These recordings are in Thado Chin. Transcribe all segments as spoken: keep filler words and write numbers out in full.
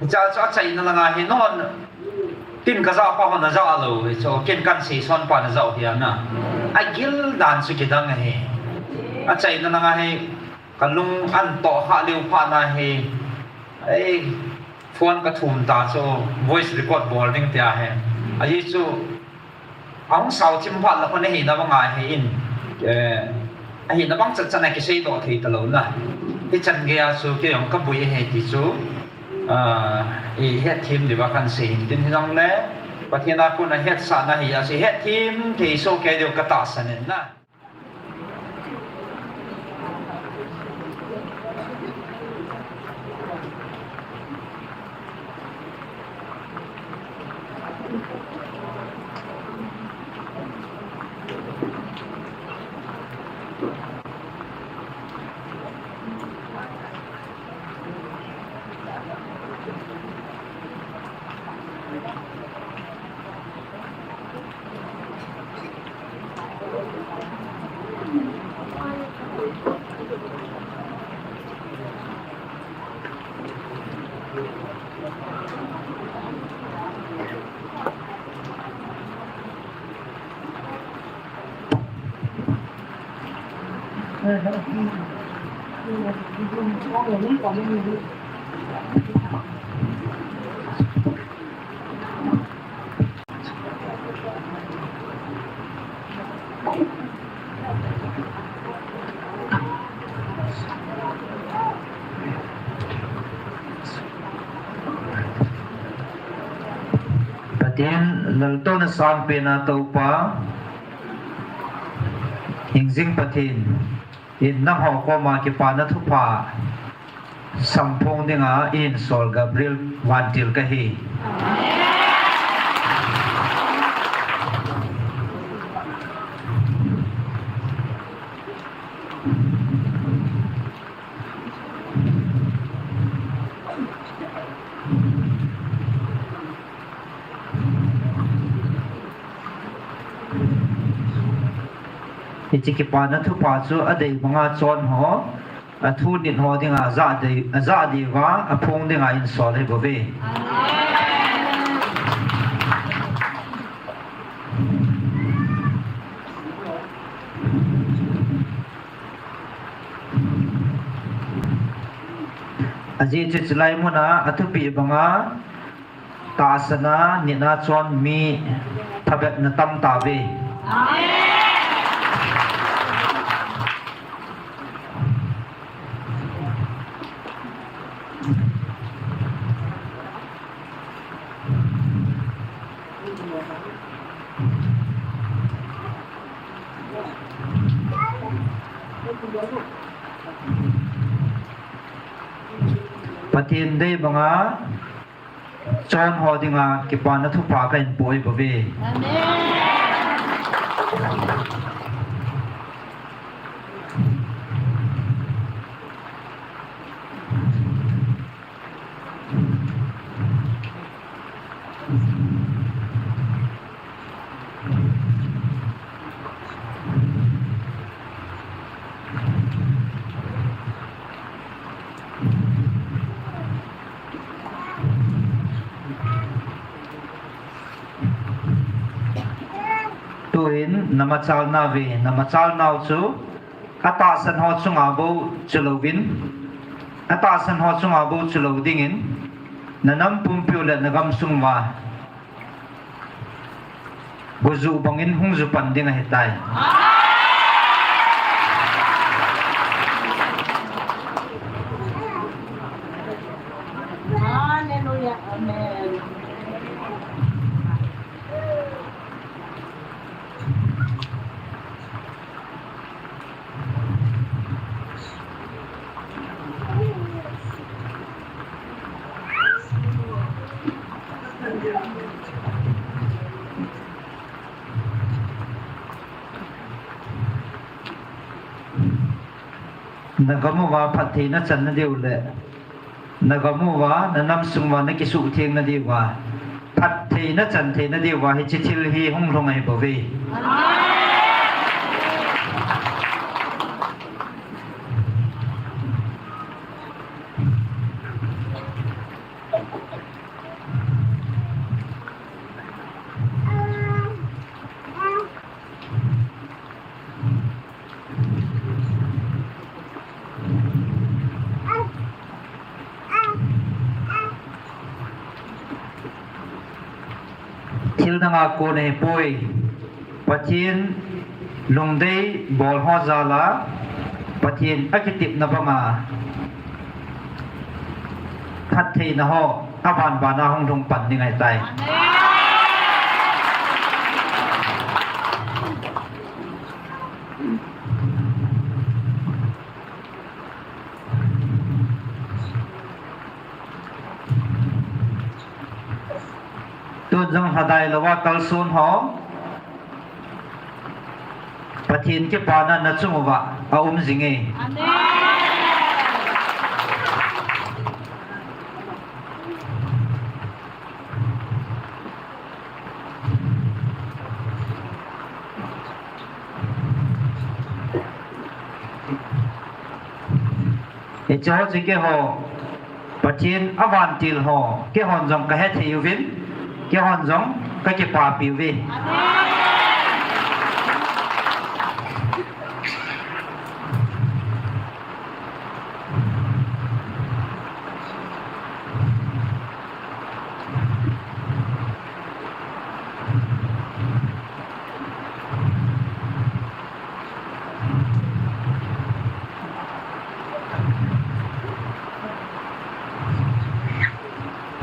Cha cha achaina langa hi non. Tin kajah pa hon ajah lou, hichu ken kahin seison pa najah hi ana. Agil dan chu kidang ahi. Achaina langa hi kalung ahin toh kha leu phat na hi. Ei, phone kathum ta chu voice record bol ding tia hi. Ahi chu Ahung sao chim phat la khun ahina banga hi in, eh, ahina bang chat chat a kisei doh thei talou na. Hichan geiya chu kei jong kabui ahi ti chu, ah, i hetthem diuva kahin sei in tin hijongle, Pathen a kona hetsahna hi a chu hetthem thei soh kei diu katahsan in na. Pathen laltouna sangpenna Toupa, hingjing Pathen in nangho koma kipana thupha samphong dinga ihin sol Gabriel Vantil kahi. Hiche kipana thupha chu adei banga chon ho, athu nit ho dinga ajah dei, ajah dei uva, aphong dinga ihin sol ahi bouve. Ajeh chu chulai muna athupeh banga tahsan a nit a chon mi phabep natam tauve. Pathen dei banga chon ho dinga kipana thupha kahin pui bouve. Amen. Tuhin namachal nauve, namachal nau chu atahsan ho chunga bou chulouvin, atahsan ho chunga bou chulou dingin, nanam pumpiu le nagamsung uva gojuh bangin hung jupan ding ahitai. Hallelujah. Amen. Nagam uva phatthei nachan nadiu le, nagam uva, nanam sung uva nakisuhtheng nadiuva, phatthei nachan thei nadiuva hiche thil hi hung lhung ahi bouve. Thil dang a kon ahipoi. Pathen lungdei bol ho jal a, Pathen akitepna banga phattheina ho aban ban a hung lhung pan ding ahitai. Tun jong lhadai lou a kalson ho, Pathen kipana nachung uva aum jing e. Amen. Hiche ho chu keiho, Pathen avantil ho, keihon jong kahethei uvin, keihon jong kakipapi uve.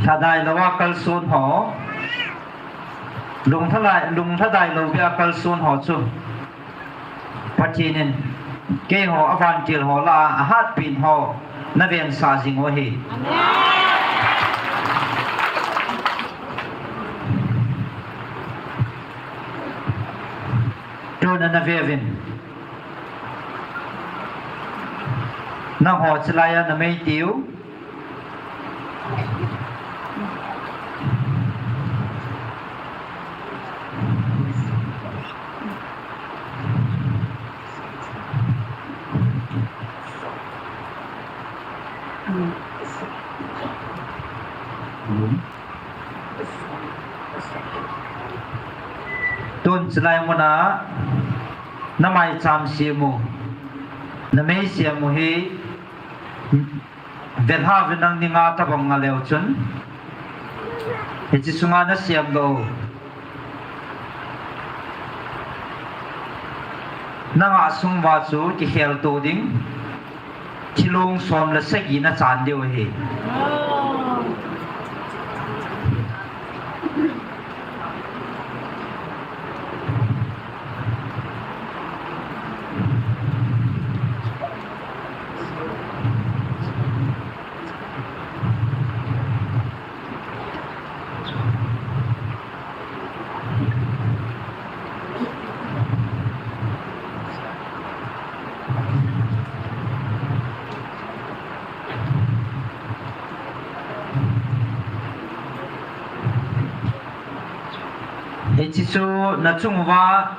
Lhadai lou a kalson ho, lung lhadai, lung lhadai lou beh a kalson ho chu Pathen in keiho avantil ho lah a ahatpen ho navensah jing u ahi. Tun nana veuvin. Nangho chulai a namei tiu. Tun chulai muna namaicham sem u, namei sem u hi velha ve nang ninga tabang nga leu chun, hiche sunga nasem lou. Nanga sung uva chu kikhel to ding thilong som le sagi nachan diu ahi. Hiche chu nachung uva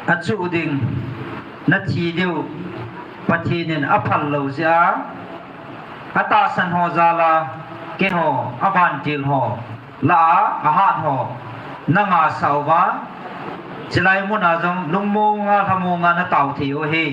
achuh ding, nathi diu, Pathen in aphal lou jeh a, atahsan ho jal a, keiho, avantil ho lah a, ahat ho, nanga sah uva, chulai muna jong lungmong a, lhamong a natao thei u ahi.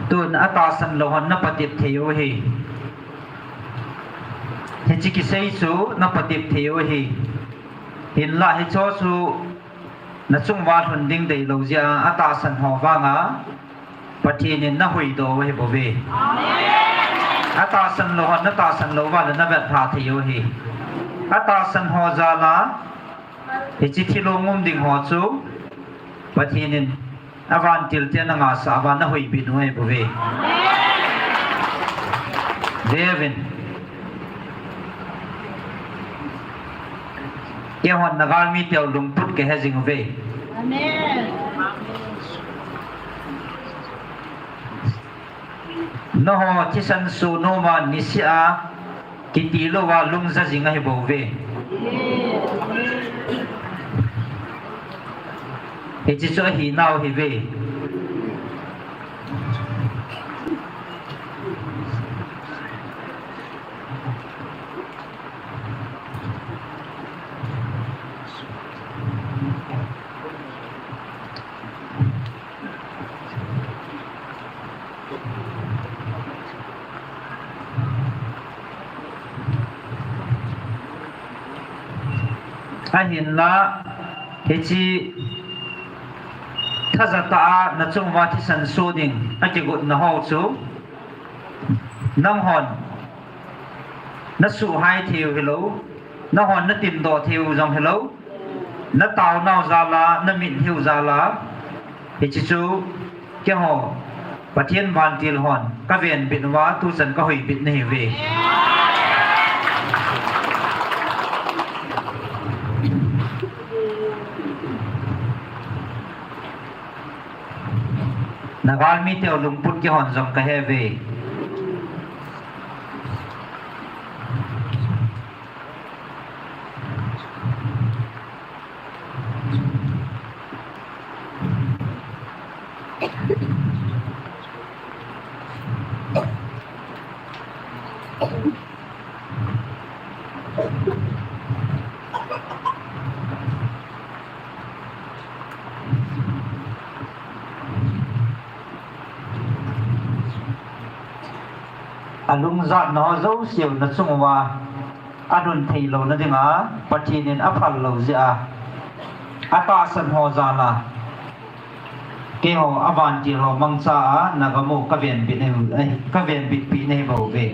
Tun atahsan lou hon napatep thei u ahi. Hiche kisei chu napatep thei u ahi. Hinlah hicheho chu nachung uva lhun ding deilou jeh a atahsan ho vanga Pathen in nahuhdoh u ahi bouve. Atahsan lou hon natahsan lou uva le navetlha thei u ahi. Atahsan ho jal a hiche thilong um ding ho chu Pathen in avantil te nanga sah uva nahuhbit u ahi bouve. Veuvin. Keihon nagalmi teu lungput kahe jing uve. Amen. Nangho thisan soh nom a nisih a kiti lou a lungja jing ahi bouve. Hiche chu ahi nau hive. Ahinla, hiche thajatah a nachung uva thisan soh ding akigotna ho chu, nanghon nasuhhai theiu hilou, nanghon natimdoh theiu jong hilou, nataonau jal a, namit hiu jal a, hiche chu keiho Pathen vantil hon kavenbit uva, tuchan kahuhbit nahiuve. Nagalmi teu lungput keihon jong kaheuve. Alungjatnau jouseu nachung uva alhun thei louna dinga Pathen in aphal lou jeh a, atahsan ho jal a, keiho avantil ho mangcha a nagamu kavenbit, eh, kavenbitpi nahi bouve.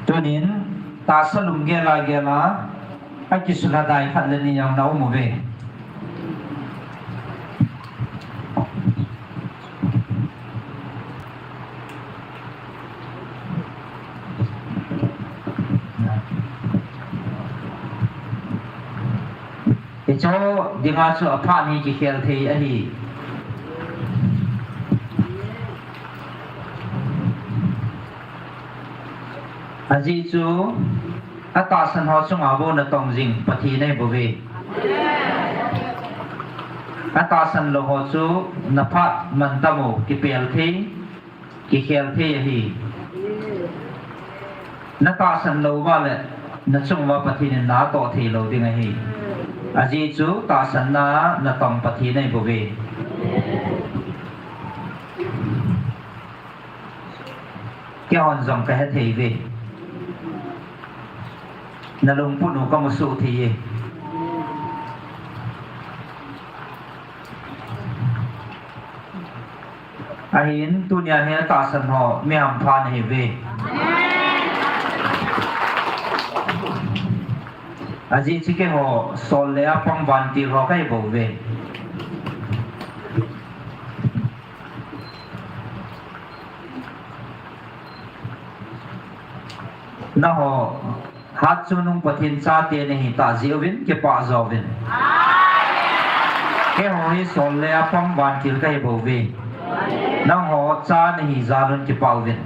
Tunin tahsa lunggel a gel a akisuhlhadai khat le ni jong naum uve. Hiche dinga chu aphat ni kikhel thei ahi. Ajeh chu atahsan ho chunga bou natong jing Pathen ahi bouve. Atahsan lou ho chu naphat mantam u kipel thei, kikhel thei ahi. Natahsan lou uva le nachung uva Pathen in natoh thei lou ding ahi. Ajeh chu tahsanna natong Pathen ahi bouve. Keihon jong kahethei uve. Nalungput u kamusuh thei e. Ahin tunia hi atahsan ho mi hampha nahiuve. Ajeh chu keiho sol le apang vantil ho kahi bouve. Nangho hatchungnung Pathen chate nahi tah jeh uvin kipah jouvin. Keiho hi sol le apang vantil kahi bouve. Nangho cha nahi jal un kipah uvin.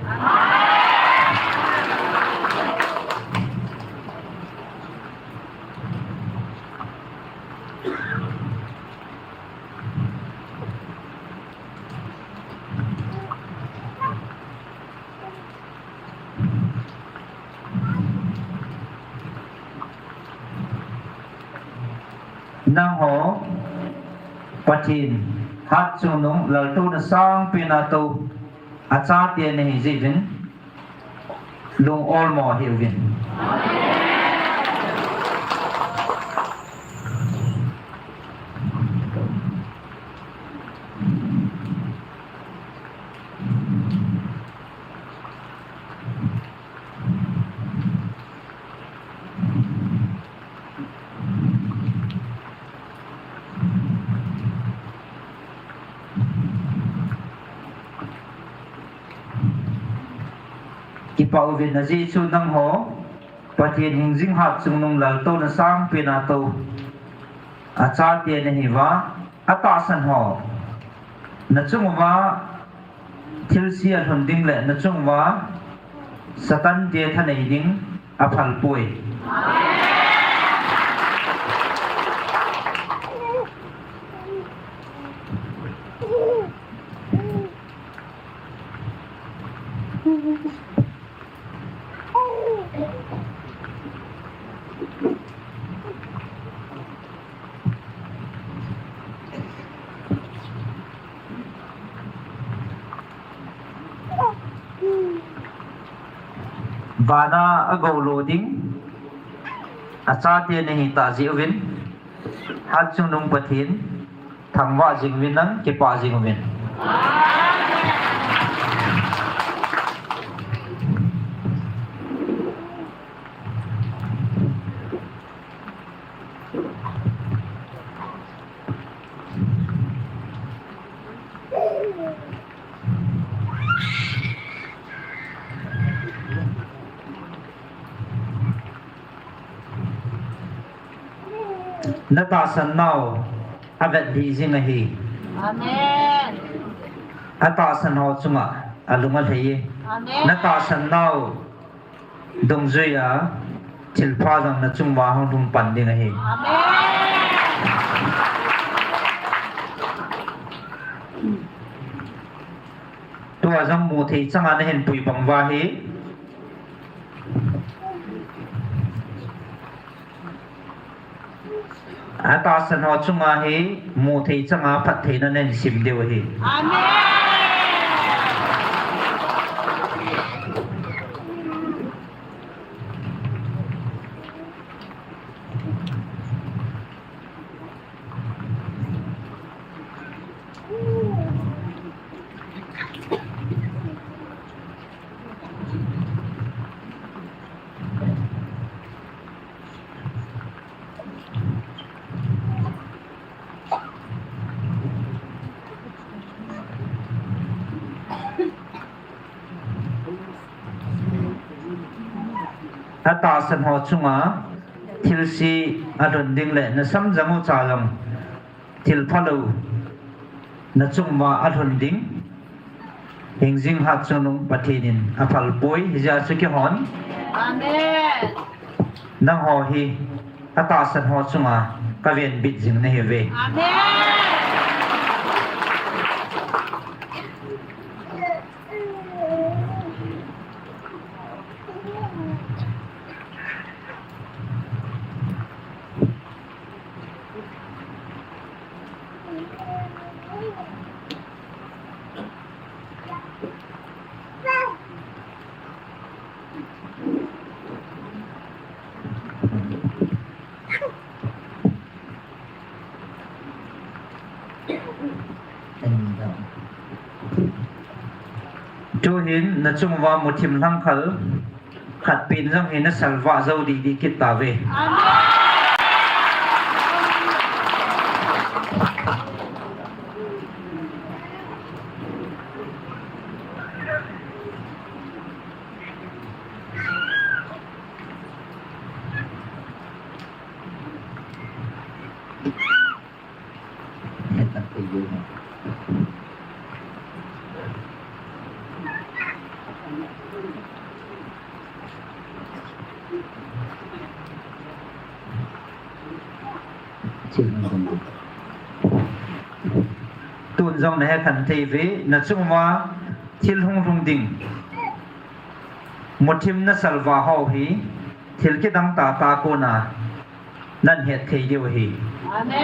Nangho Pathen hatchungnung laltouna sangpen a tou achate nahi jeh uvin lung olmo hih uvin. Auvin ajeh chu nangho Pathen hingjing hat chungnung laltouna sangpen a tou achate nahiuva, atahsan ho nachung uva thilse alhun ding le nachung uva Satan te thanei ding aphalpoi. Vana agoulou ding achate nahitah jeh uvin, hat chungnung Pathen thangvah jing uvin lang kipah jing uvin. Natahsan nau avet lhih jing ahi. Amen. Atahsan ho chunga alung alhai e. Amen. Natahsan nau dungjuia thilpha jong nachung uva hung lhung pan ding ahi. Amen. Tua jong muthei changa nahin pui bang uva hi. Atahsan ho chunga hi muthei changa phattheina nahin sim diu ahi. Amen. Atahsan ho chunga thilse alhun ding le nasam jang ucha jong thilphalou nachung uva alhun ding hingjing hat chungnung Pathen in aphalpoi, hijeh a chu keihon. Amen. Nangho hi atahsan ho chunga kavenbit jing nahiuve. Amen. Tuhin nachung uva muthim lhangkhal khat pen jong hi nasalvah jou didi kit tauve. Tun jong nahet khen thei uve, nachung uva thil hung lhung ding muthim nasalvah ho hi thil kidang tahtah a kona nahin het thei diu ahi. Amen.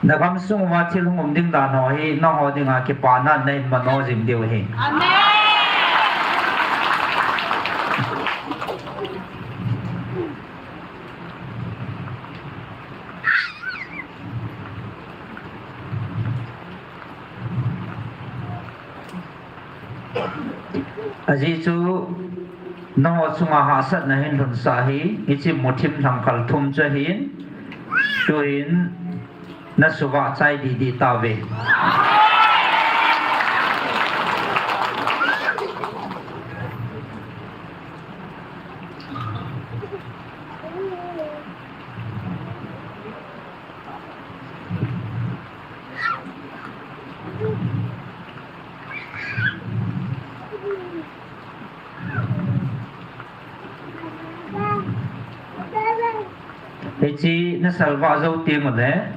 Nagamsung uva thil hung um ding dan ho hi nangho dinga kipana nahin mano jing diu ahi. Amen. Ajeh chu nangho chunga hahsatna hin lhunsah hi, hiche muthim lhangkhal thum chu ahin, tuhin nasuvah chai didi tauve. Hiche nasalvah jou teng uleh,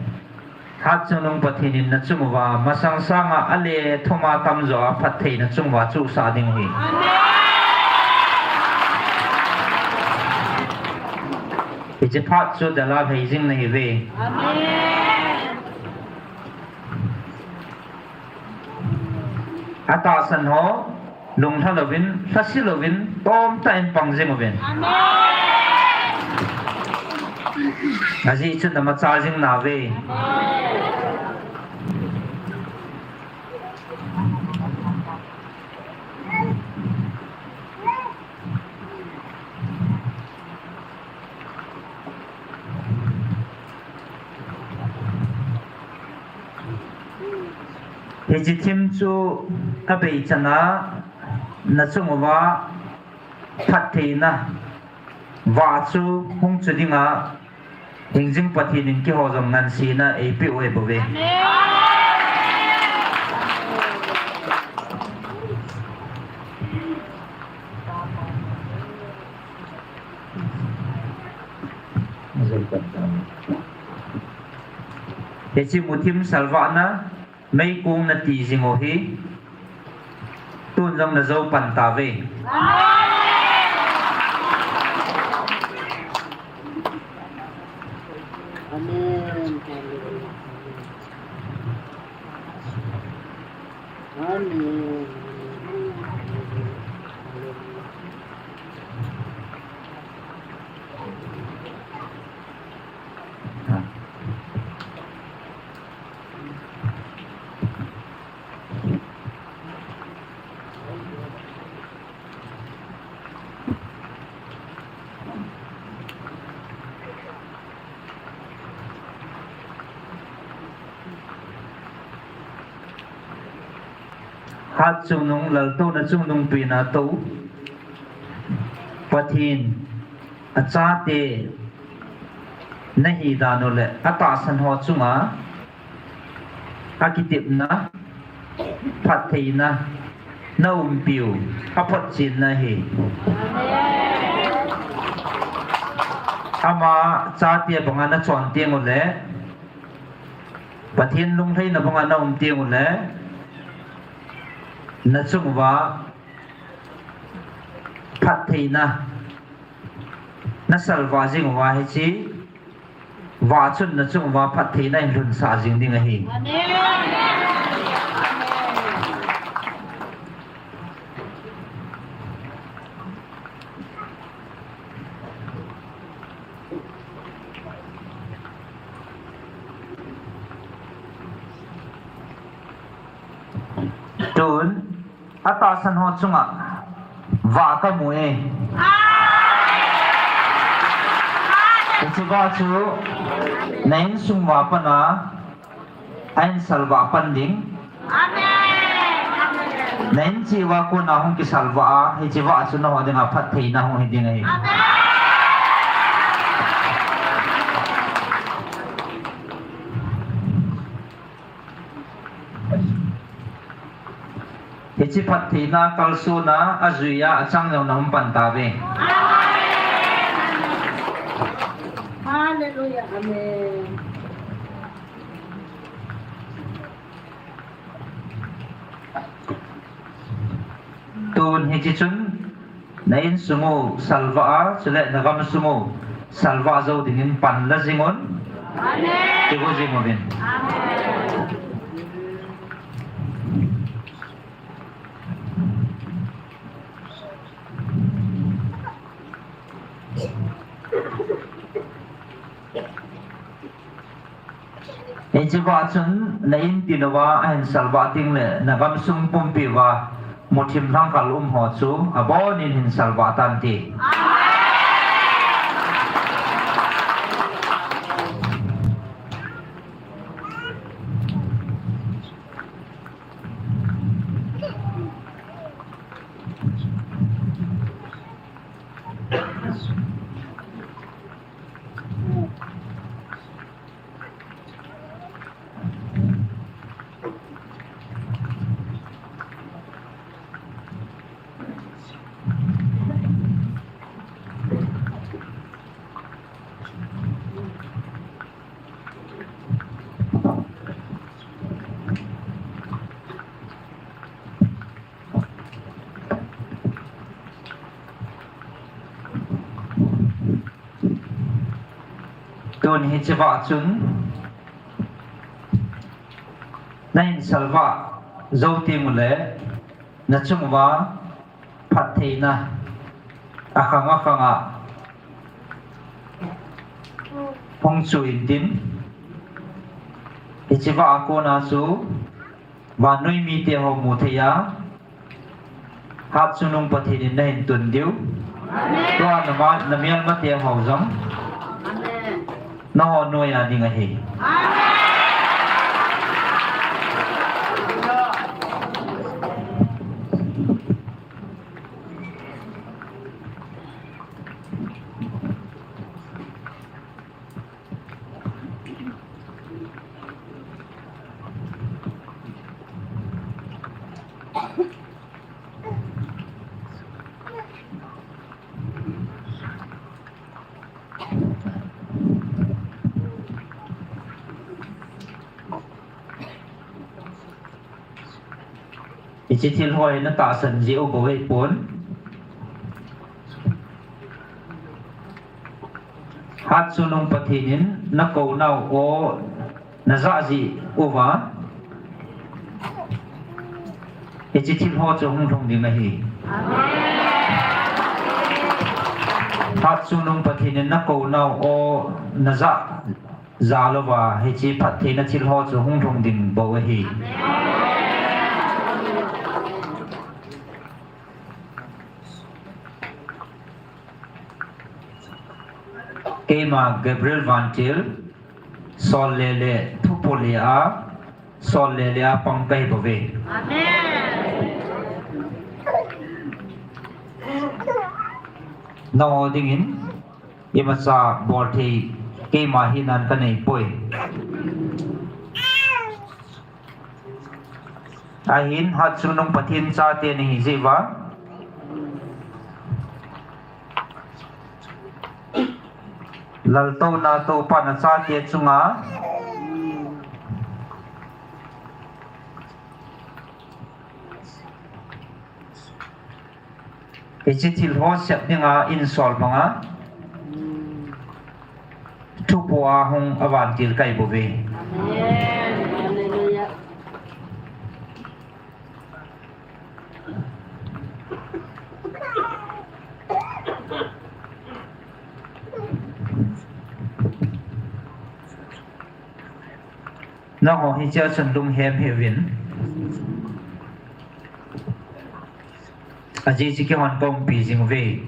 Hatchungnung Pathen in nachung uva masang sanga ale thoma tamjo a phattheina chunguva chuhsah ding ahi. Hiche phat chu dalha hei jing nahiuve. Atahsan ho, lunglha louvin, lhase louvin, tomtah in pang jing uvin. Ajeh chu namacha jing nauve. Hiche thim chu abeichana nachung uva phattheina vah chu hung chu dinga hingjing Pathen in keiho jong ngansena eipeh u ahibouve. Hiche muthim salvahna meikong nati jing u hi tun jong najou pan tauve. Hatchungnung laltouna chungnungpena tou Pathen achate nahi dan u le atahsan ho chunga akitepna, phattheina naumpiu aphotchenna ahi. Ama chate banga nachon teng ule Pathen lunglhaina banga naum teng ule nachung uva phattheina nasalvah jing uva hiche vah chun nachung uva phattheina ahin lhunsah jing ding ahi. Tun atahsan ho chunga vah kamu e. Hiche vah chu na insung uva pana ahin salvah pan ding. Na inche uva kona hung kisalvah a hiche vah chu naho dinga phattheina hung hi ding ahi. Hiche phattheina kalsona ajuiya achang jong naum pan tauve. Hallelujah. Amen. Tun hiche chun na insung u salvah a chule na gamsung u salvah jou dingin pan la jing un. Kigo jing uvin. Hiche vah chun na intin uva ahin salvah ding le na gamsung pumpi uva muthim lhangkhal um ho chu abonin hin salvah tante. Hiche va chun, na hin salvah jou teng uleh, na chung uva phattheina akhang akhang a hung chu intin, hiche va a kona chu vannoi mite ho mu thei a, Hatchungnung Pathen in na hin tun diu. Amen. Tua na ma, na melmate ho jong. Amen. Nangho noiya ding ahi. Amen. Hiche thil ho hi na tahsan jeh u bou ahipon. Hatchungnung Pathen in na kounau o na jah jeh uva, hiche thil ho chu hung lhung ding ahi. Hatchungnung Pathen in na kounau o na jah jeh uva, hiche phattheina thil ho chu hung lhung ding bou ahi. Keima Gabriel Vantil, Sollele, Thupolele a, Sollele a pang kahi bouve. Amen. Nangho dingin imacha bol thei keima hinan kanei poi. Ahin Hatchungnung Pathen chate nahi jeh uva, laltouna Toupan achate chunga hiche thil ho sep dinga insol banga thupo a hung a vantil kahi bouve. Nangho hichea chun lunghem hih uvin. Ajeh chu keihon kaumpi jing uve.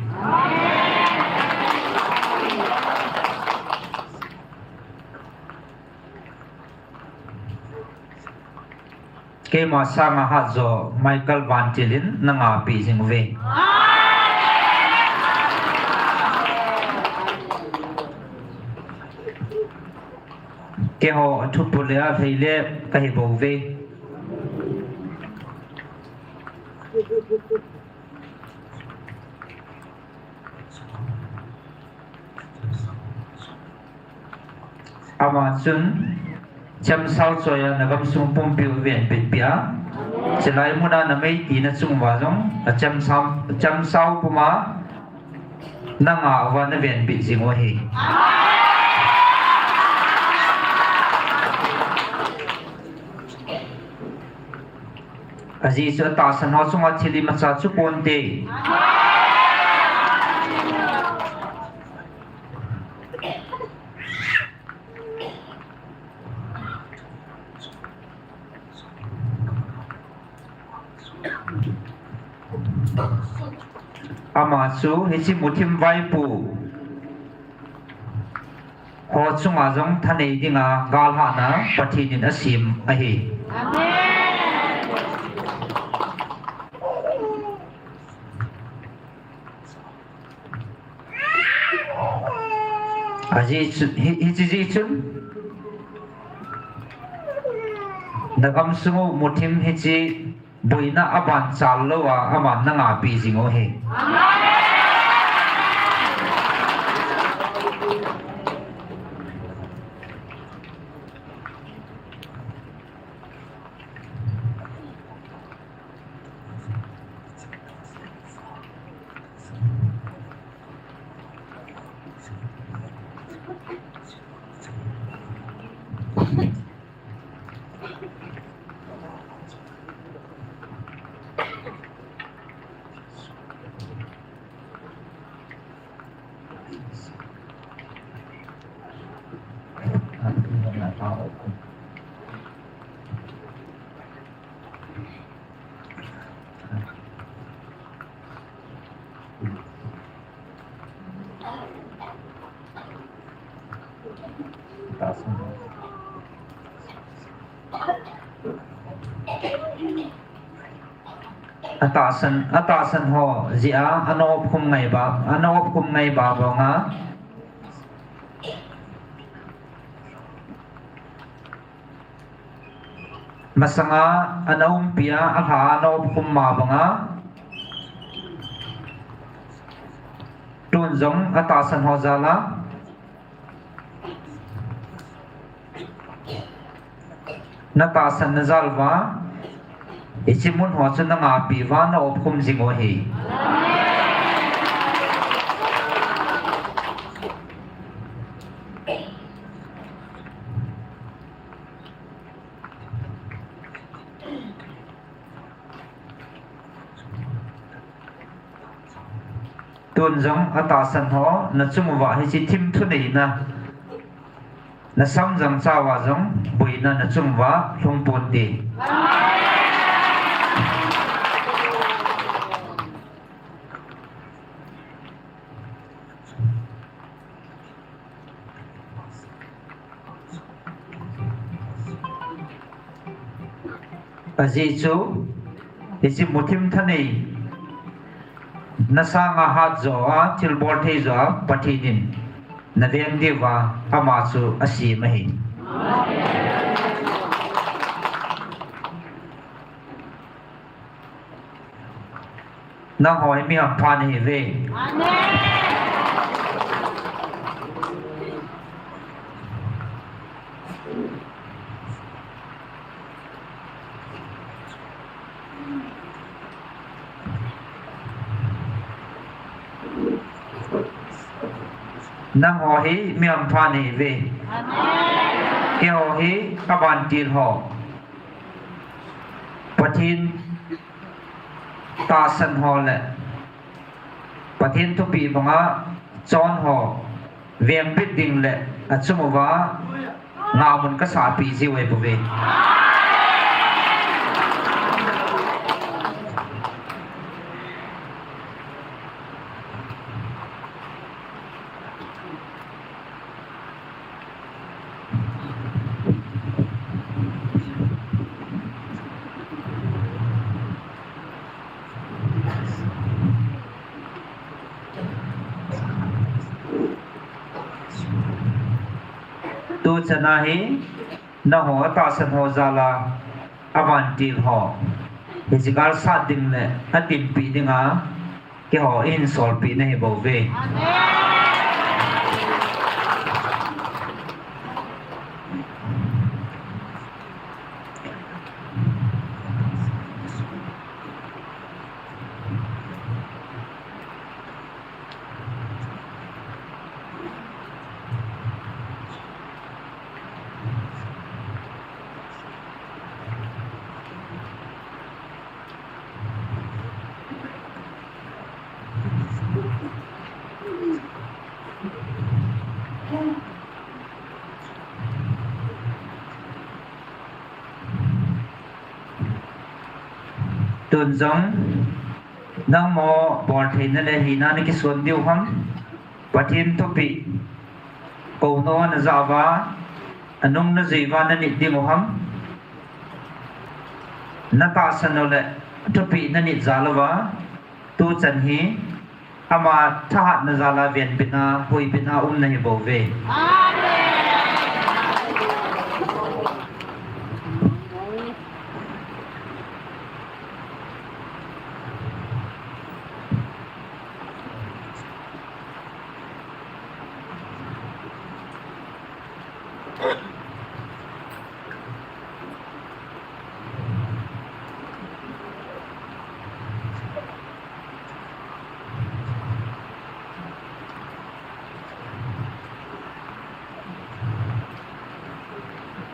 Keima sanga hatjo Michael Vantil in nangah peh jing uve. Keiho Thupolele a lheile kahi bouve. Ama chun chemsao choiya nagamsung pumpi u venbit peh a, chulai muna nameiti nachung uva jong achemsao, chemsao puma nangah uva navenbit jing u ahi. Ajeh chu atahsan ho chunga thil imacha chu ponte. Ama chu hiche muthim vaipo ho chunga jong thanei dinga galhatna Pathen in asem ahi. Ajeh chu, hi, hiche jeh chun nagamsung u muthim hiche boina abanchal louva aman nangah peh jing u ahi. Atahsan, atahsan ho jeh a, ana opkhum ngai ba, ana opkhum ngai ba banga. Masanga ana umpi a, alha ana opkhum ma banga. Tun jong atahsan ho jal a. Na tahsan na jal uva, hiche mun ho chu na ngahpi uva, na opkhum jing u ahi. Tun jong atahsan ho, na chung uva hiche thim thuneina, na samjang chauva jong boina na chung uva lhung ponte. Ajeh chu, hiche muthim thanei, na sanga hat jo a, thilbol thei jo a, Pathen in na veng diuva, ama chu asem ahi. Nangho hi mi hampha nahiuve. Amen. Nangho hi mi hampha nahiuve. Amen. Keiho hi avantil ho. Pathen tahsan ho le Pathen thupeh banga chon ho vengbit ding le achung uva ngahmun kasahpeh jiu ahi bouve. Tuchan a hi, nangho atahsan ho jal a, avantil ho, hiche kal sat ding le atinpi dinga, keiho eihin solpeh nahi bouve. Tun jong, nangho boltheina le hina nakison diu ham? Pathen thupeh, kouna najah uva, anung najui uva nanit diu ham? Natahsan u le thupeh nanit jal uva, tuchan hi, ama thahatna jal a venbitna, huhbitna um nahi bouve. Amen.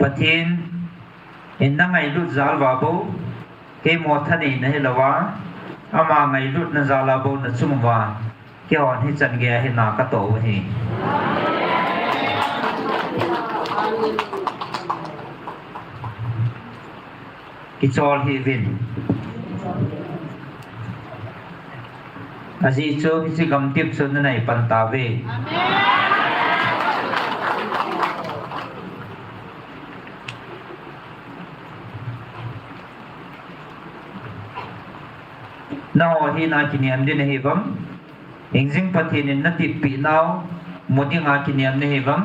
Pathen in nangailut jal uva bou, keima thaneina hilouva, ama ngailutna jal a bou nachung uva, keihon hichan geiya hina katoh u ahi. kichol hih uvin. Ajeh chu hiche gamtep chu nanei pan tauve. Nangho hina kinem ding nahi uvam? Hingjing Pathen in natep peh nau mu dinga kinem nahi uvam?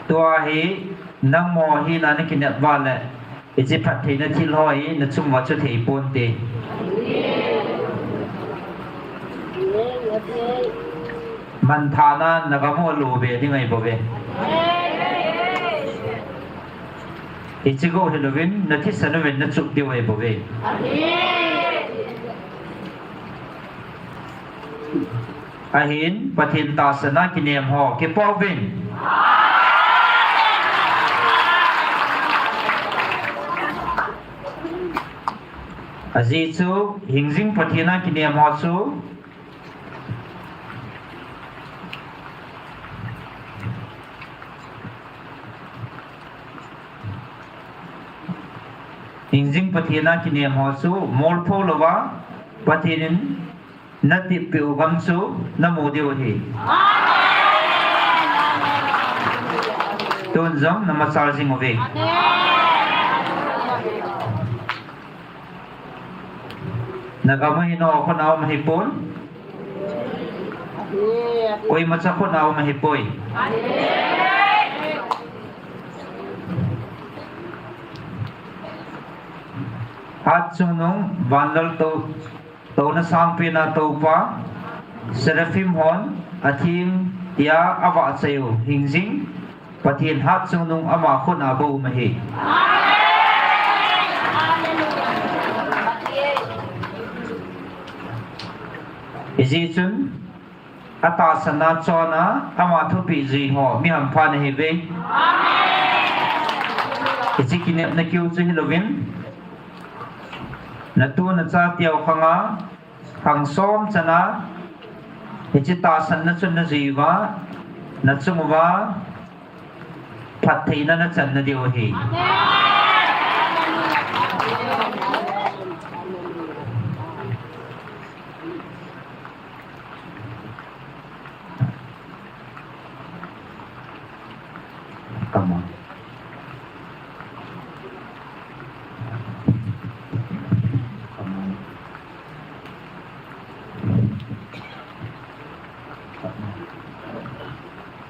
Tua hi nangho hina nakinep uva le, hiche phattheina thil ho hi nachung uva chu thei ponte. Manthahna nagam u alo be ding ahi bouve. Hiche bou hilouvin, nathisan uvin nachup diu ahi bouve. Ahin, Pathen tahsan a kinem ho, kipah uvin. Ajeh chu, hingjing Pathen a kinem ho chu, hingjing Pathen a kinem ho chu, molpho louva, Pathen in natep peh u gam chu namu diu ahi. Tun jong namachal jing uve. Nagam u hi nangho khut a um ahipon. Koimacha khut a um ahipoi. Hatchungnung vanlaltou Touna sangpen a toupa, Seraphim hon, atheng tia avahchoi u, hingjing Pathen hatchungnung ama khut a bou um ahi. Hijeh chun, atahsan a chon a, ama thupeh jui ho, mi hampha nahiuve. Hiche kinepna keu chu hilouvin, natu nachateu khang a, khang som chan a, hiche tahsanna chu najui uva, nachung uva, phattheina nachan nadiu ahi. Come on. Come on.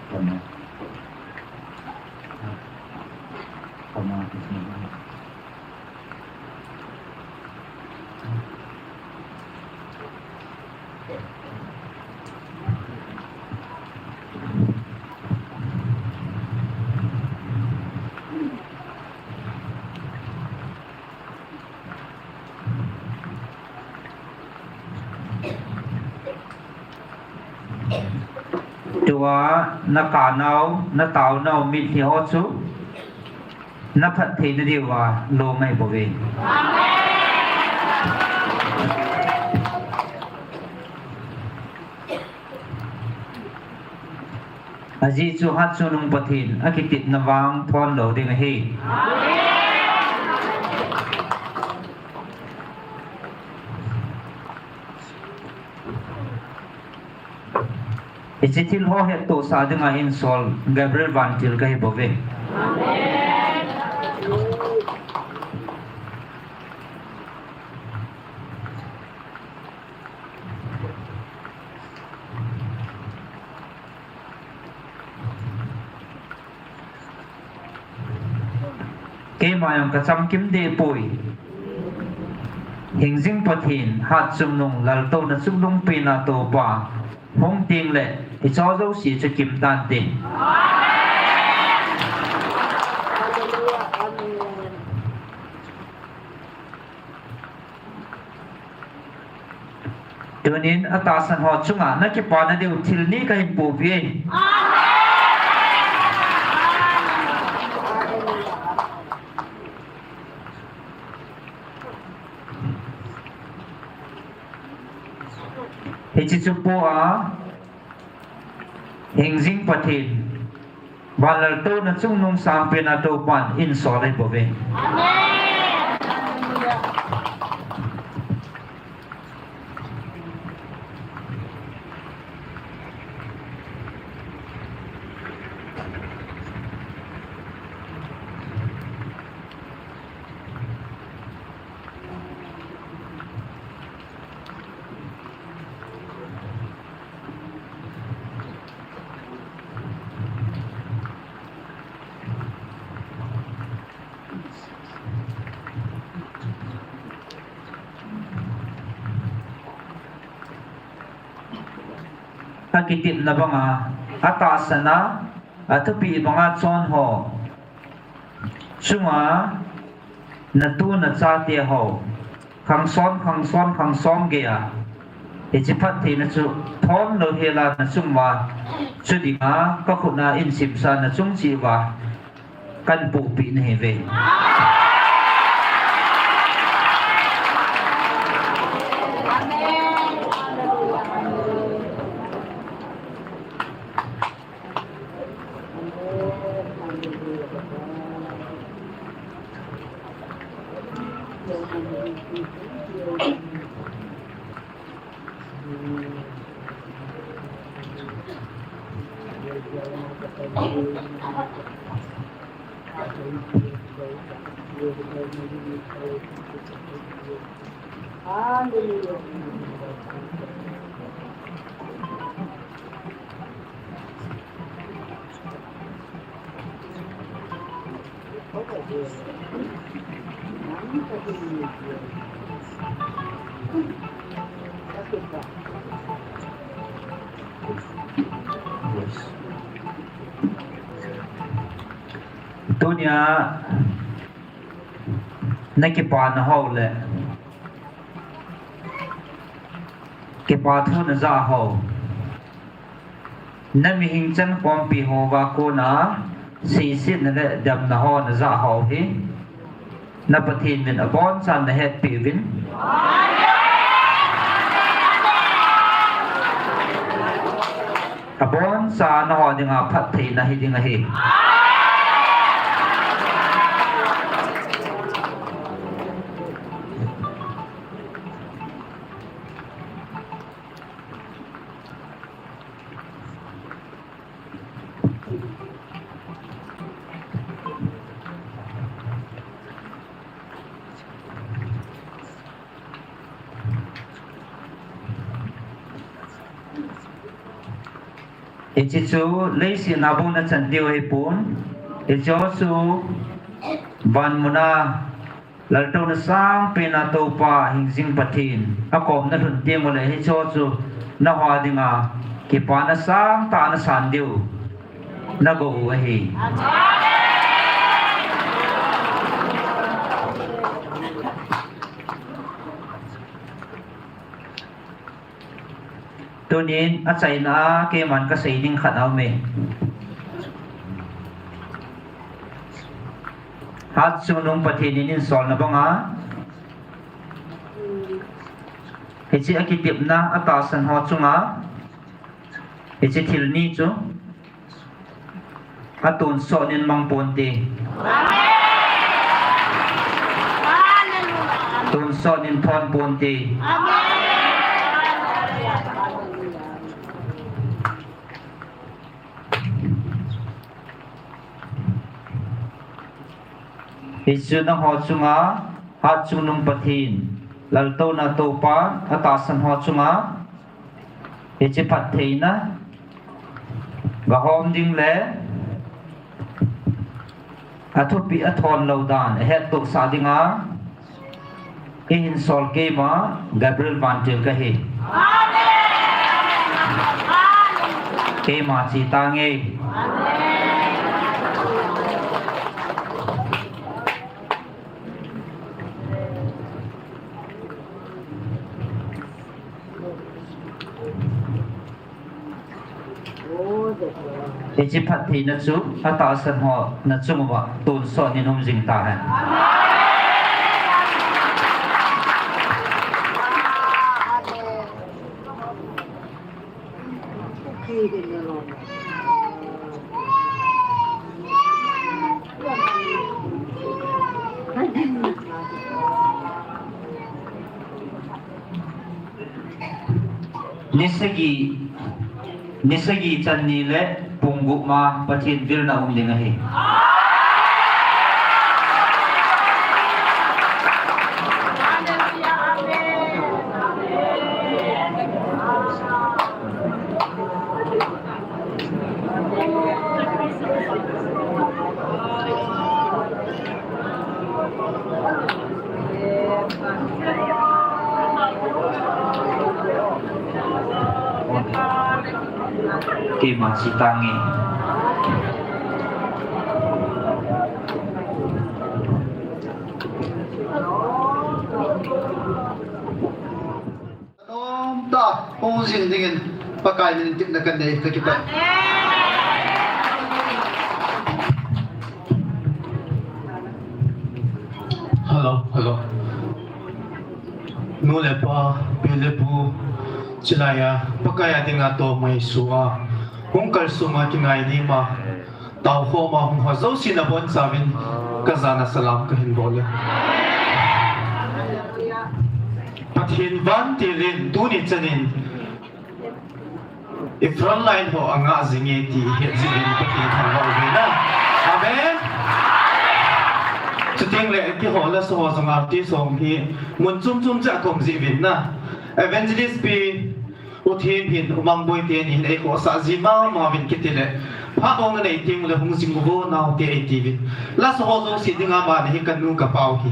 Come on. Come on. Come on. Tua nakanau, nataonau mitlhi ho chu naphatthei nadiuva lom ahibouve. Ajeh chu hatchungnung Pathen akitepna vang thon lou ding ahi. Hiche thil ho hettohsah dinga hinsol Gabriel Vantil kahibouve. Keima jong kachamkim dehpoi. Hingjing Pathen, hatchungnung, laltouna chungnung pena toupa hung tengle hicheho jouse chu kimtante. Tunin atahsan ho chunga nakipana diu thil ni kahin pohpeh e. Hiche chu po a, hingjing Pathen, vanlaltouna chungnung sangpen a Toupan einsol ahi bouve. Akitepna banga, atahsan a, athupi banga chon ho chunga, natu nachate ho, khangson, khangson, khangson geiya, hiche phattheina chu thon louhela nachung uva, chu dinga kakhut a eisimsa nachung cheh uva, kahin pohpeh nahiuve. Tunia nakipana ho le, kipa thu najah ho, namihing chankhompi houva kona seisetna le damna ho najah ho hi, na Pathen min abonchan nahetpeh uvin, aboncha naho dinga phattheina hiding ahi. Hiche chu leiset a bou nachan diu ahipon, hiche chu van muna laltouna sangpen a Toupa hingjing Pathen akom nalhun teng uleh hiche chu naho dinga kipana sangtah nasan diu nagou u ahi. Tunin achaina a keiman kasei ding khat aume. Hatchungnung Pathen in eisolna banga, hiche akitepna atahsan ho chunga hiche thil ni chu atonsot in mang ponte. Tonsot in thon ponte. Hiche nangho chunga Hatchungnung Pathen, laltouna Toupa atahsan ho chunga hiche phattheina gahom ding le athupi athon lou dan ahettohsah dinga eihin sol keima Gabriel Vantil kahi. Keima che tange. Hiche phattheina chu atahsan ho nachung uva tonsot in um jing tahen. Ni sagi, ni sagi chan ni le pung gup ma Pathen vilna um ding ahi. Keima chi tange. Anom tah, hung jing dingin Pakai min in tipna kanei, kakipah. Hello, hello. Nu le pa, pi le pu, chilai a, Pakai a dinga toh mai sua, hung kal sunga kingai ni ma. Tao khoma hung ho jouse nabonchauvin kajana salam kahin bol e. Pathen vantil in tuni chanin i front line ho angah jinge ti ihet jeh uvin Pathen thangvah uve na. Amen. Chuteng le keiho le soho jong artist ho hi mun chom chom cha kom jeh uvin na. Evangelist pi U Them hin, U Mangboi teni hin eikhohsah ji mama uvin kiti le, phat ong anei teng le hung jing uvo naote eiti uvin. La soho jouse dinga mani hi kanu kapau hi.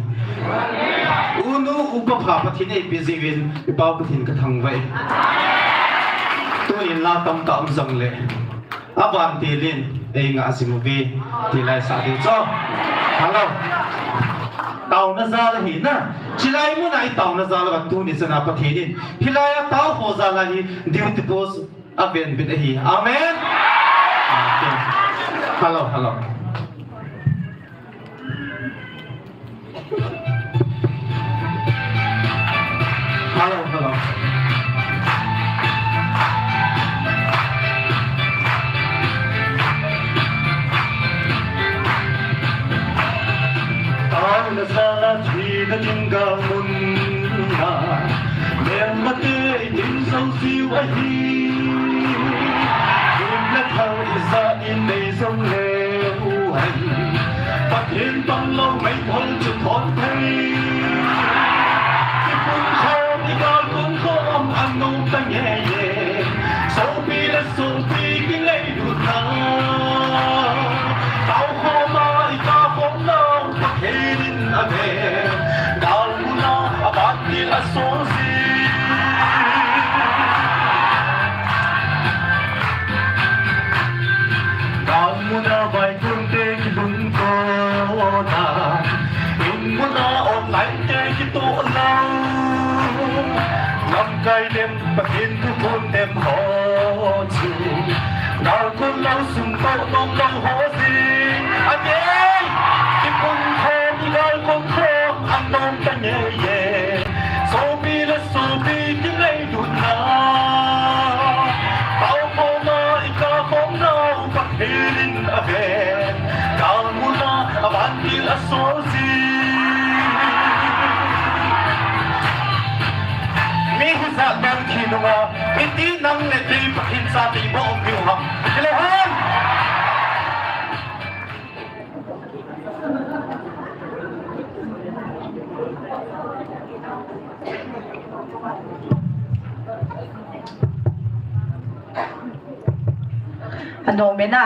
U nu upa pha Pathen eipeh jeh uvin, ipau Pathen kathangvah e. Tunin la tamtah um jongle. Avantil in eingah jing uve, ti lai sa ding chu. Hello. Taona jal ahi na. Chilai muna i taona jal a tuni chana Pathen in. Hilai a tao ho jal a hi duty post aven bit ahi. Amen. Okay. Hello, hello. Hello, hello. Taona jal a thina ding gal mun a, melmate i ding jou jiu ahi. Himna thal ijat in nei jong leu hen, Pathen panglou meithal chu thon thei. Kipumkhom, igalkon khom anom ta ngei e. Sopi le sopi kingailutna, tao khoma ikah khom nau Pathen in aven. Galmuna avantil asol ji. Galmuna vaikunte kilungto na, inmuna online te kitoh na. Lamkai dem Pathen thuphon dem ho chu, galkon lou sum toh nom lou ho jing. Amen. Kipumkhom, igalkon khom anom ta ngei e. Sopi le sopi kingailutna, tao khoma ikah khom nau Pathen in aven. Galmuna avantil asol ji. Mi hijat bang thi nunga, iti nang le kei Pathen chate iboh um diu ham. Kile ham. Anom e na.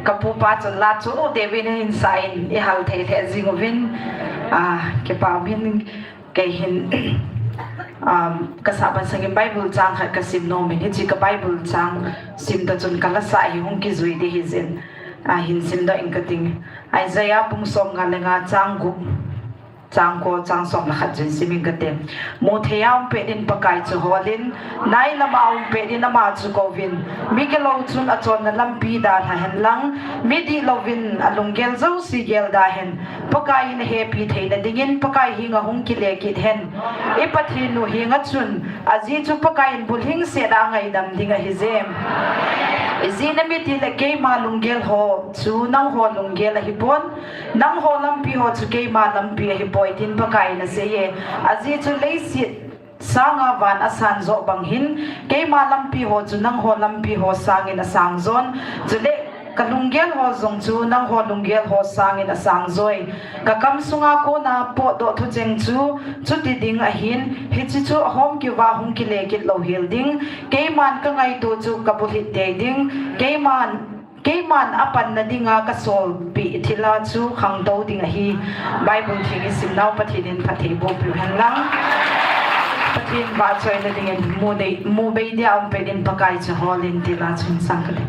Kapupa chun la chu David in hin sa in ihal thei lheh jing uvin, ah, kipa um in. Kei hin, um, kasah ban sangin Bible chang khat kasim nom in, hiche ka Bible chang sim ta chun kalasa hi hung kijui ding hijeh in, ah, hin simdoh ing kating. Isaiah bung som nga le nga chang gup, chang ko, chang som le khat chun sim ing kate. Muthei a um pet in Pakai chu holin, nai lama um pet in ama chu kouvin. Migilou chun achonna lampi dalha hen lang, midihlou vin alunggel jouse gelda hen. Pakai in ahepi theina dingin Pakai henga hung kile kit hen. I Pathen u henga chun Ajeh chu Pakaiyin bulhingset a angaidam ding ahi jeng. Ijeh inem itile keima lunggel ho chu nangho lunggel ahipon, nangho lampi ho chu keima lampi ahipoi tin Pakaiyin aseiye. Ajeh chu leiset sanga van asan joh bang hin, keima lampi ho chu nangho lampi ho sangin asang jon. Chule kalunggel ho jong chu nangho lunggel ho sangin asang joi. Kakam sunga kona potdoh thucheng chu chuti ding ahin, hiche chu ahom keuva hung kile kit louhel ding. Keiman kangaito chu kabulhit tei ding. Keiman, keiman apanna dinga kasolpeh thila chu khangtou ding ahi. Bible theng isimnau Pathen in phatthei boh peh hen lang. Pathen vahchoina dingin mu dei, mu bei dia um peh din Pakai chu hol in tila chun sang kate.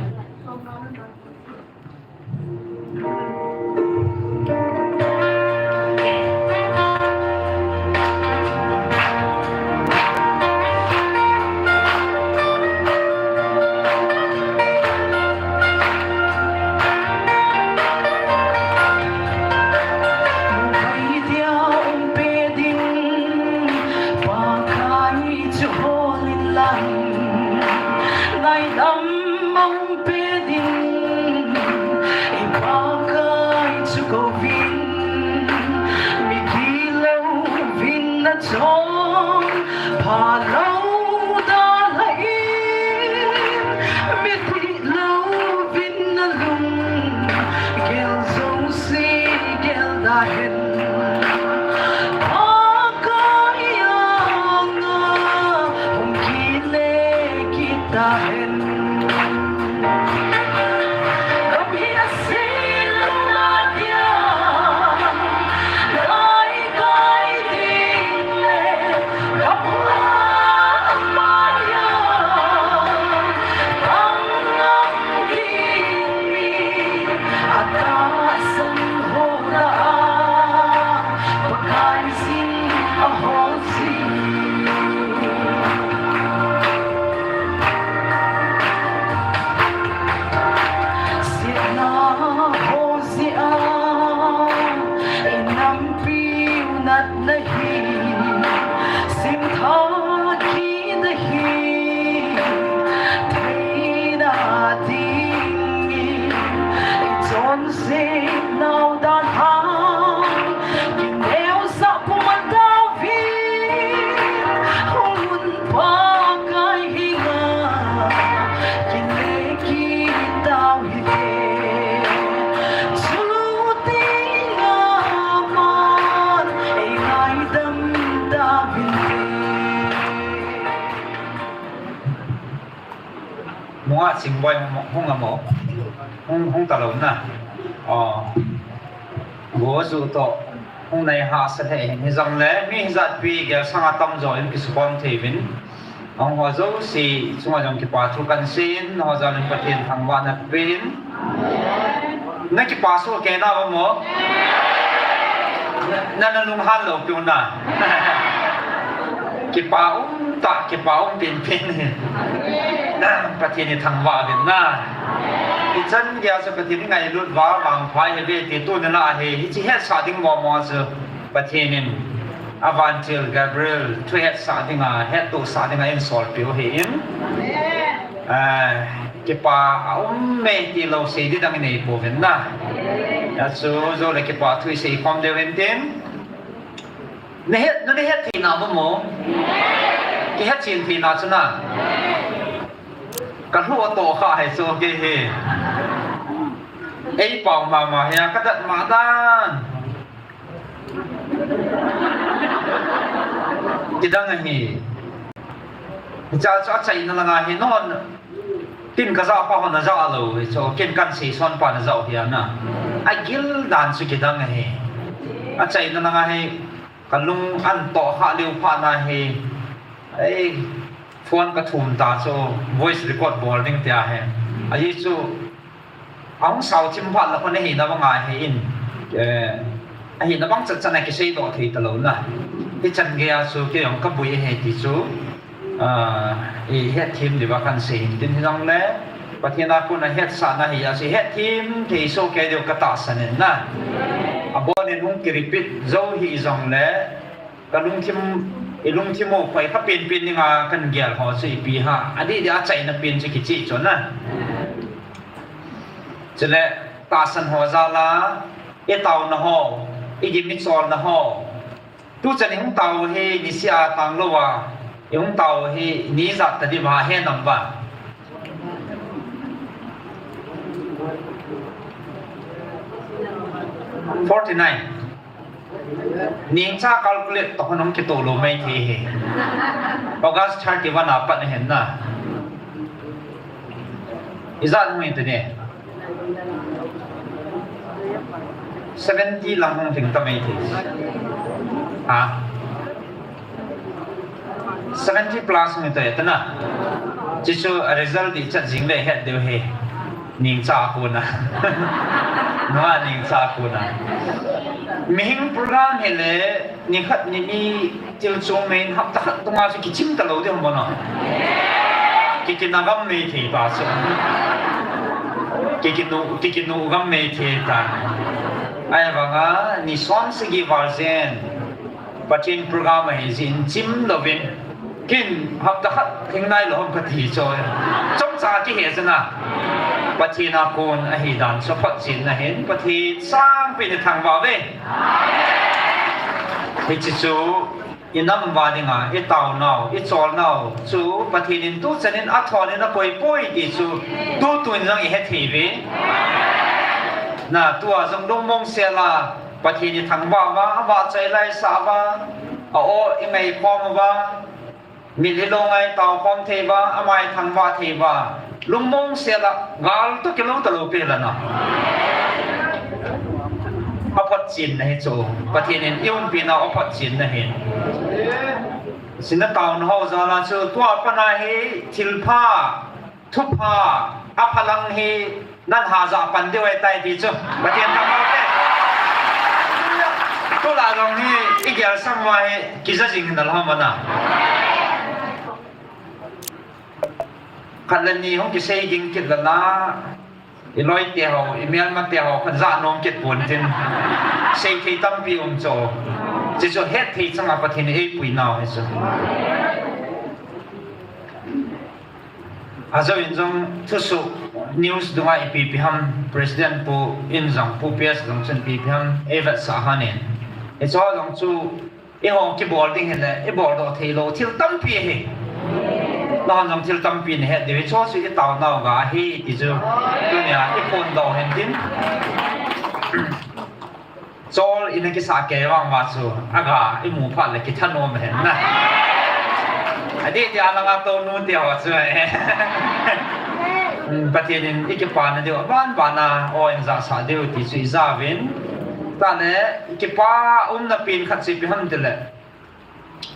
Pakai chu hol in lang, ngaidam mang peh din, i Pakai chu kouvin, mi gilou vin nachon phalou dalha in, mi dihlou vin nalunggel jouse gel da hen. Pakai anga hung kile kit ta hen. Siatna ho jeh a i nampiu natna hi, simtha kit ahi, theina dingin i chonsetnau dan hang kineosah puma tauvin, hung un Pakai henga kile kit tau hite. Chuti nga man ei ngaidam tauvinte. Munga Chingboi hung, hung amo. Hung, hung talou na. Oh. Go ju toh hung nai hahsa lheh in, hijongle mi hijat pi gel sanga tamjo in kisukhom thei uvin. Ahung ho jouse chunga jong kipa thu kahin seiyin, nangho jal in Pathen thangvahna pein. Na kipa soh kei na amo? Na, na, na lunghan lou piu na. Kipa um tah, kipa um penpen. Pathen in thangvah uvin na. Hichan geiya chu Pathen in ngailut uva vangpha ihiuve ti tuni lah a hi, hiche hetsah ding mong mong chu Pathen in avantil Gabriel thu hetsah dinga, hettohsah dinga eihin solpeh u ahin. Ah, kipa aum e tilou sei ding dang inei pouvin na. Achu joule kipa thu isei khom diu hintin. Nahet, nahet thei na mo? Kihet chen thei na chu na. Ka lhu toh kha hi chu kei hi. Ei pao mama hi a ka dat ma dan. Kidang ahi. Hiche chu achaina langa hi non. Ken ka ja pa hon aja lou, hichu ken kahin seison pa in aja u hi ana. Agil dan chu kidang ahi. Achaina langa hi kalung an toh kha leu phat na hi. Ei, phone ka thum ta chu voice record bol ding tia hi. Ahi chu ahung sao chim phat la khun ahina banga hi in. Eh, ahina bang chat chat na kisei doh thei talou na. Hichan geiya chu kei jong ka bui ahi ti chu. Ah, i hetthem diuva kahin sei hintin hijongle, Pathen a kona hetsahna hi a chu hetthem thei soh kei diu ka tahsan in na. Abon in hung ki repeat jou hijongle, ka lungthim I lungthim u khoi kha penpen dinga kan gel ho chu ipi ham. Adih dia achaina pen chu kicheh chu na. Chule tahsan ho jal a, i taona ho, i gim i cholna ho. Tuchan i hung tao hi nisih a tang lou a, i hung tao hi ni ijat ta diu ham, he nam ba. Forty nine. Ningcha calculate toh hung kitoh lou mai thei hi. August thirty one a pat ahin na. Ijat hung hi tuni. Seventy lang hung lhing ta mai thei. Ha? Seventy plus hung hi ta na. Chuchu a result dih chet jing le het diu hi. Ningcha a kona. Nua ningcha a kona. Mihing program hi le, nikhat nini thil chung mai in hapta khat tung a chu kichim ta lou ding ham na. Kikina gam mai thei ta chu. Kikinu, kikinu gam mai thei ta. Ahivanga, ni som sagi val jen. Pathen program ahi jeh in chim louvin. Ken hapta khat lhing nai lou ham kati chu. Chomcha kihe chu na. Pathen a kon ahi dan chu photchenna ahin. Pathen sangpen in thangvah uve. Hiche chu i nam uva dinga, i taonau, i cholnau chu Pathen in tuchan in athon in akoi poi ti chu tutu in jong i hethei uve. Na, tua jong lungmong sel a, Pathen i thangvah uva, avahchoi laisah uva, a-o i ngaikhom uva, mitlhi lou ngai tao khom thei uva, ama i thangvah thei uva, lungmong sel a, gal toh kilou talou pen la na. Aphotchenna hi chu, Pathen in i umpinau aphotchenna ahi. Chule taona ho jal a chu, tua pat a hi thilpha, thupha, aphalang hi, nan ha jah pan diu ahitai ti chu. Pathen thangvah uve. Tulai jong hi, i gel sang uva hi, kija jing hinal ham na. Khat le ni hung kisei ging kit le la, i loi te ho, i melma te ho, khat jah nom kit pon tin. Sei thei tampi um chu. Chuchu het thei chang a Pathen in eipui nau hi chu. Ajou in jong thusoh news dunga ipi ipi ham, President pu in jong, Pu P S jong chun ipi ipi ham, eivetsah hon in. Hiche jong chu, eiho kibol ding hile, ibol doh thei lou, thil tampi ahi. Nahon jong thil tampi nahet diu, hiche chu i taonau ga ahi, ti chu, tunia, i phondoh hen tin. Chol ina kisah kei vang uva chu, aga imu phat le kithanom hen na. Adih dia langa tonu te ho chu, eh. Hmm, Pathen in i kipana diu, aban bana, o in jahsah diu ti chu i ja uvin. Tale, i kipa umna pen khat chu ipi ham tile.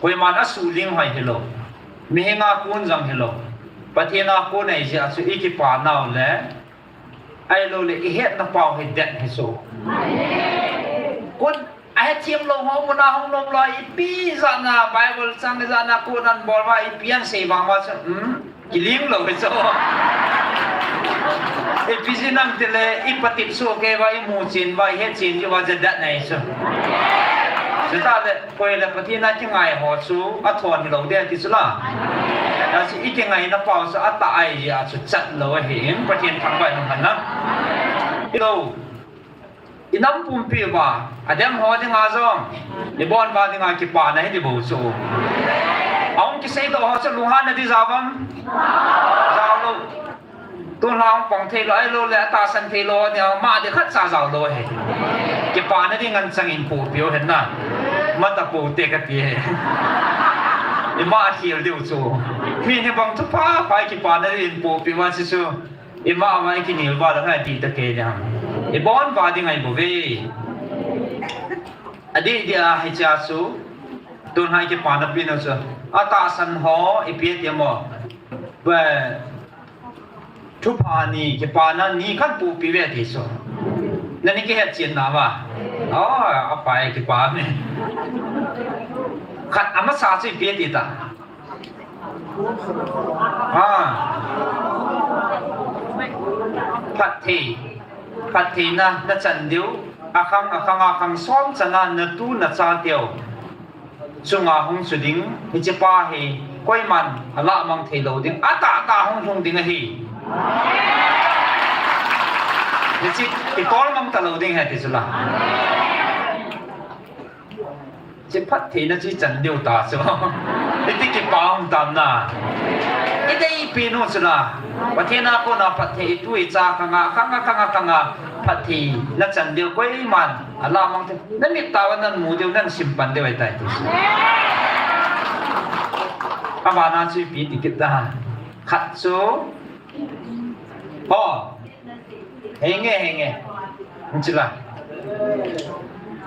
Koiman asuhling hoi hilou. Mihing a kon jong hilou. Pathen a kon ahi jeh a chu i kipanau le. Ahilouleh, i hetna pau hi det hi chu. Kon ahethem lou ho muna hung nom lou, ipi jatna Bible chang, ijatna kon an bol uva, ipi an sei vang uva chu, hmm, kiling lou hi chu. Ipi jeh ham tile, i patep soh kei uva, i mu chen uva, i hetchen uva, jeh det ahi chu. Chutah le, Koi le Pathen a kingai ho chu athon hilou ding ti chu la. Achu i kingaina pau chu atah ahi jeh a chu chat lou ahin Pathen thangvah in um hen lang. Hilou. I nam pumpi uva, adem ho dinga jong, i bon uva dinga kipana hi di bou chu. Ahung kisei doh ho chu lunghanna di jao vang. Jao lou. Tun lha hung pang thei lou, ahilouleh, atahsan thei lou, nia, ama di khatcha jao lou ahi. Kipana di ngan chang in pohpeh u hen na. Mata po te kati ahi. Ima akhel diu chu. Mi hi bang thupha pha kipana di in pohpeh uva chu chu. Ima ama i kinel uva la ngai ti ta kei nia. I bon uva di ngai bou ve. Adih dia hiche a chu. Tun lha kipana pen u chu. Atahsan ho, ipi ti mo. Ve. Thupha ni, kipana ni khat pohpeh uve ti chu. Nani kihet chen na va. Oh, apa e kipa me. Khat amasa chu ipi ti ta. Ha. Phatthei. Phattheina nachan diu. Akhang, akhang, akhang som chana natu nachateu. chunga hung chu ding, hiche pa hi koiman alah mang thei lou ding, atahtah hung lhung ding ahi. Hiche kitol mang talou ding ahi ti chu la. Hiche phattheina chu ichan diu ta chu. Iti kipa um tam na. Ideipi nu chu la. Pathen a kona phatthei itu icha khanga, khanga, khanga, khanga phattheina chan diu koiman alah mang thei. Namit tah uva namu diu, nasim pan diu ahitai ti chu. Abana chu ipi ti kit da. Khat chu. Ho. Henge, henge. Hiche la.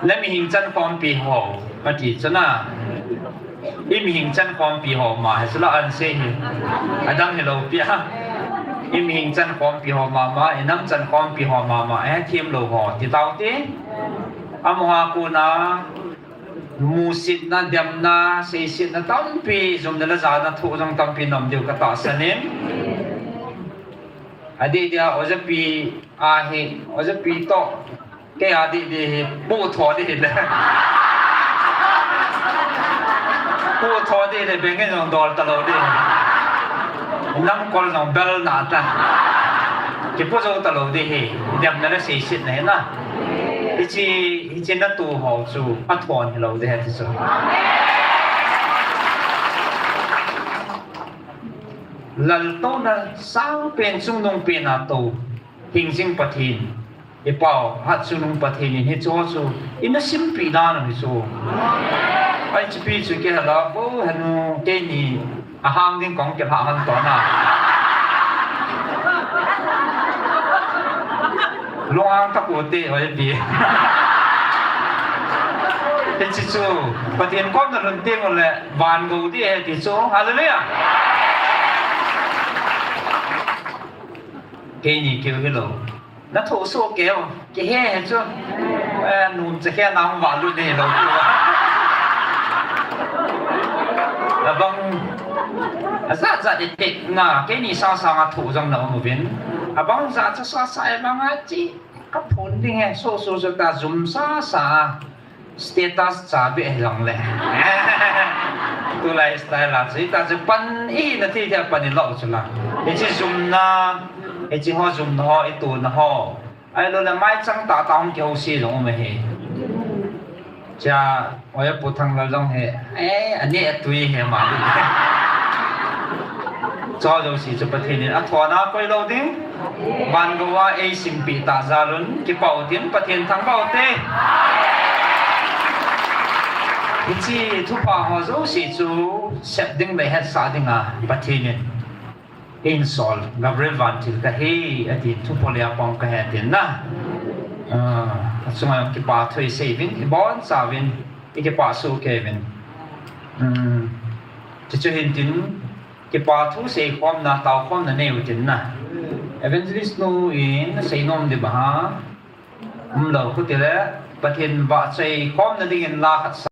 Namihem chankhompi ho. Ati chu na. Imihem chankhompi ho ma. Hiche la answer hi. Adang hilou pi a. Imihem chankhompi ho mama. Inam chankhompi ho mama. Eh, themlou ho. Ti tau ti. Amaho a kona. Musetna, demna, seisetna tampi, jumna le jana thu jong tampi nam diu katahsan in. Adeh dia, ojapi ahi, ojapi toh. Kei adeh dia hi, pu tho ding hile. Pu tho ding hile, bengin jong dol talou ding. Namkol jong bel na ta. Kipu jou talou ding hi, demna le seisetna hi na. Hiche, hiche natoh ho chu athon hilou ding ahi ti chu. Laltouna sangpen chungnungpen a tou, hingjing Pathen. Ipau, hat chungnung Pathen in hicheho chu, ina simpeh dan u hichu. Ai chipi chu kei hala, bo henu, keini, Ahang ding kong kilha hon tona. Lunghang taku te, oi pi. Hiche chu, Pathen kom nalhun teng uleh, van gou ding ahi ti chu. Hallelujah. Keini keu hilou. Nathoh soh kei o, kihe he chu. Eh, nom cha khe nang valut nei lou chu. Abang, ajat jat i tepna, keini sasa nga thoh jong na um uvin. Abang jat cha sasa e banga chi, kaphon ding he, soh soh soh ta jum sasa. Status cha beh hilang le. Tulai style a chu, ita chu pan i na thei thei pan i lou chu la. Hiche jumna, hiche ho jumna ho, i tuna ho. Ahilou le maichang tah tah hung kihouse jong um ahi. Cha, oi Pu Thanglal jong hi. Eh, ani atui hi ma. Chu jouse chu Pathen in athon a koi lou ding. Van gou a eisimpeh ta jal un, kipa u tin Pathen thangvah u te. Hiche thupha ho jouse chu sep ding le hetsah ding a Pathen in einsol, Gabriel Vantil kahi, ati, thuphol a pang kahi tin na. Ah, achunga jong kipa thu isei uvin, ibonchauvin, ikipa soh kei uvin. Hmm, chuchu hin tin, kipa thu seikhomna, taokhomna nei u tin na. Evangelist nu in seinom ding ba ha. Umlou khu tile, Pathen vahchoi khomna dingin la khat sa.